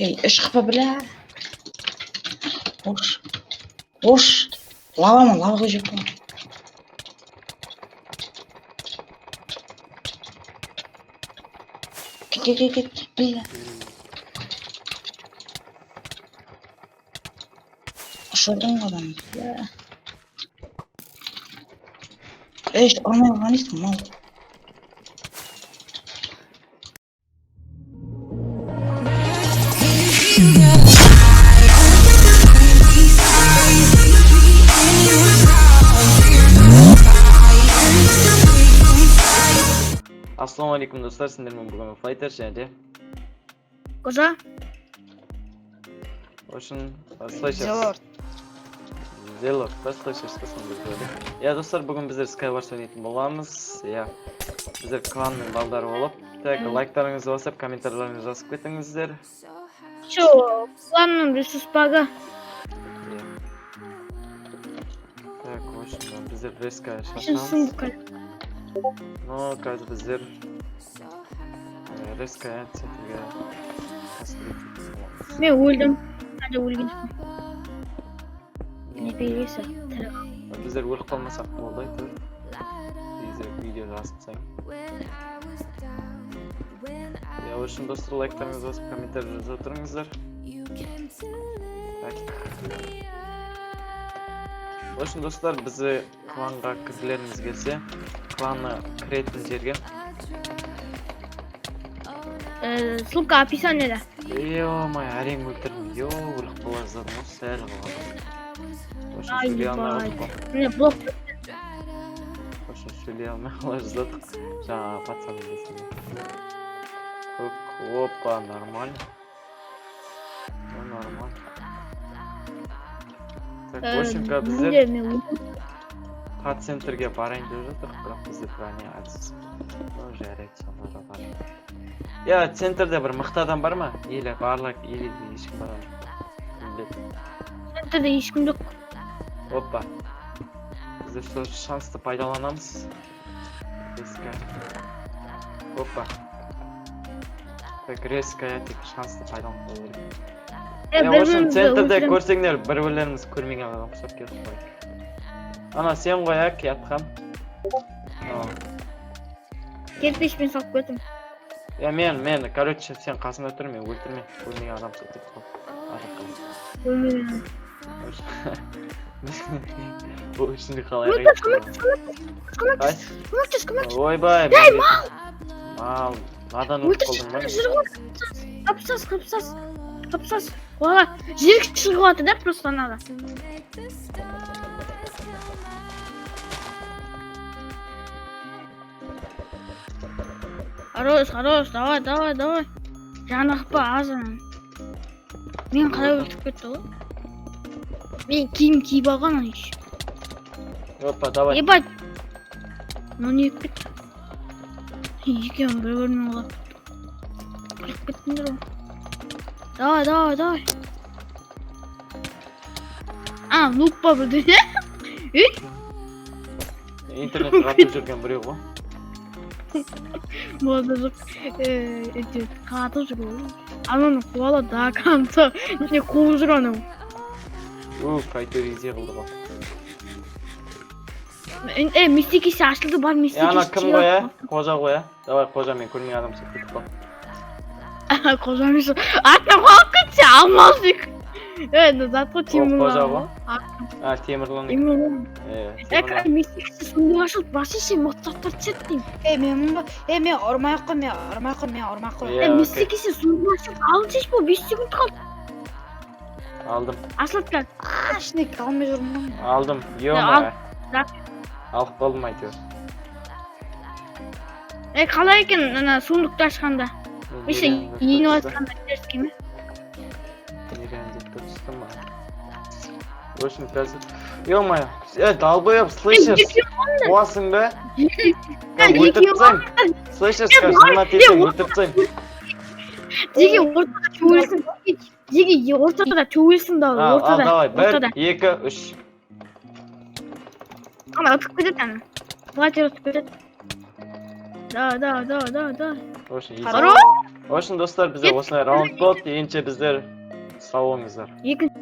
Ей, үш хп, бля. Ош. Ош. Лава ма, лава жеп қой. Кет, кет, кет, кет, бля. Ұшырдың ғой адамды, бля. Ей, ұрмай қалған дейсің, мал. Ассалаумағалейкум, достар! Сендермен бүгін Файтер және де Қожа. Ошын Слэшерс. Зелорд. Зелорд па, Слэшерс па, сондай біреу. Иә, достар, бүгін біздер Skywars ойнайтын боламыз. Иә, біздер кланның балдары болып. Так, лайктарыңызды басып, комментарийлеріңізді жазып кетіңіздер. Шо, кланның ресурс багы. Иә. Так, в общем, біздер резко Үшін шашамыз. сундук. Но қазір біздер резко центрге построить ететін боламыз. Мен өлдім. Әлі өлген жоқпын. Не белгісі. Тірі. Біздер өліп қалмасақ болды, әйтеуір. Тезірек видео жазып тастайын. Иә, в общем, достар, лайктарыңызды басып, комментарий жазып отырыңыздар. Так, в общем, достар, бізді кланға кіргілеріңіз келсе, кланға кіретін жерге Ссылка описаниеда. Ё-моё, әрең өлтірдім. Ё, өліп қала жаздадым ғой, сәл қалған. В общем, сөйлей алмай Ай, қалдық қой. Міне, блок. В общем, сөйлей алмай қала жаздадық жаңағы пацанның несінде. Көк, опа, нормально. Ну, нормально. Так, в общем, қазір біздер Міне, мен өлдім. По центрге барайын деп жатырық, бірақ бізде броня әлсіз. Ну, жарайды, сонда да бар. Иә, центрде бір мықты адам бар ма? Или барлық, или ешкім барған жоқ? Кім біледі? Центрде ешкім жоқ. Опа. Біздер сол шансты пайдаланамыз. Резко. Опа. Так, резко тек шансты пайдаланып қалу керек. Иә, в общем, Бір-бірімізді центрде өлтіреміз. көрсеңдер, бір бірлеріміз көрмеген адам ұқсап кетіп қояйық. Ана сен ғой, ә, келатқан. О. Кирпичпен салып кеттім. Я мен, короче, сен қасымда тұр, мен өлтірме. Өлмеген адам ұқсап кетіп қал. Өлмеген. Бұл ішінде қалай? Көмектес, көмектес, көмектес, көмектес, көмектес. Ойбай, ей, мал! Мал, надан өліп Өлтірші, қалдым ба? жүр ғой. Қапсас, қапсас, қапсас. Қуала, жерік шығып жатыр да просто анада. Хорош, хорош, давай, давай, давай. Жанықпа аз анан. Мен қалай өлтіріп кетті ғой? Мен киім киіп алған ана еще. Опа, давай. Ебать. Ну не кетті. Екеуін бір бірімен құлап қырып кеттіңдер ғой. Давай, давай, давай. А, нуб па бірдеңе? Интернет қатып жүрген біреу ғой. Болды, жоқ. Эти қатып жүр ғой. Ананы қуалады до конца. Не қуып жүр анау. Уф, әйтеуір изи қылды ғой. Э, мистикесі ашылды, бар. Е, Мистикесі. ана кім ғой, ә? Қожа ғой, ә? Давай, қожа, мен көрмеген адам ұқсап кетіп қал. Қожа емес. Артынан қуалап кетсе, алмазик. Э, ну зат қой. Темірлан. Қожа ғой. А, Темірлан екен. Темірлан. Е, Э, Темірлан. мистикесі сундук ашылды. Басшы, мықты заттар түседі деймін. Ей, мен ба? Ей, мен ұрмай ақ қой, мен ұрмай ақ қой, мен ұрмай ақ қой. Иә, Э, окей. мистикесі сундук ашылды. Алып шеш, бұл 5 секунд қалды. Алдым, Ашылды қазір. А, ішіне кіре алмай жүрмін ғой мен. алдым. Ал. Ё-моё. Да. Алып қалдым әйтеуір. Э, қалай екен ана сундукты ашқанда? Мен Вообще, нереально еніп заттар жатқанда дерзкий ме? түсті. Нереально заттар түсті маған. В общем, қазір. Ё-моё. Э, долбоеб, слышишь? Қуасың ба? Өлтіріп тастаймын. Слышишь, қазір жиырма тесең өлтіріп тастаймын. Жеге ортада төбелесің. Жеге ортада төбелесің да. Ал, ал, Ортада. Давай. Бір, Ортада. екі, үш. Ана ұтып кетеді ана. Платер ұтып кетеді. Давай, давай, давай, давай, давай. В общем, изи. Хорош. В общем, достар, бізде осындай раунд болды. Ендеше біздер сау болыңыздар. Екінші.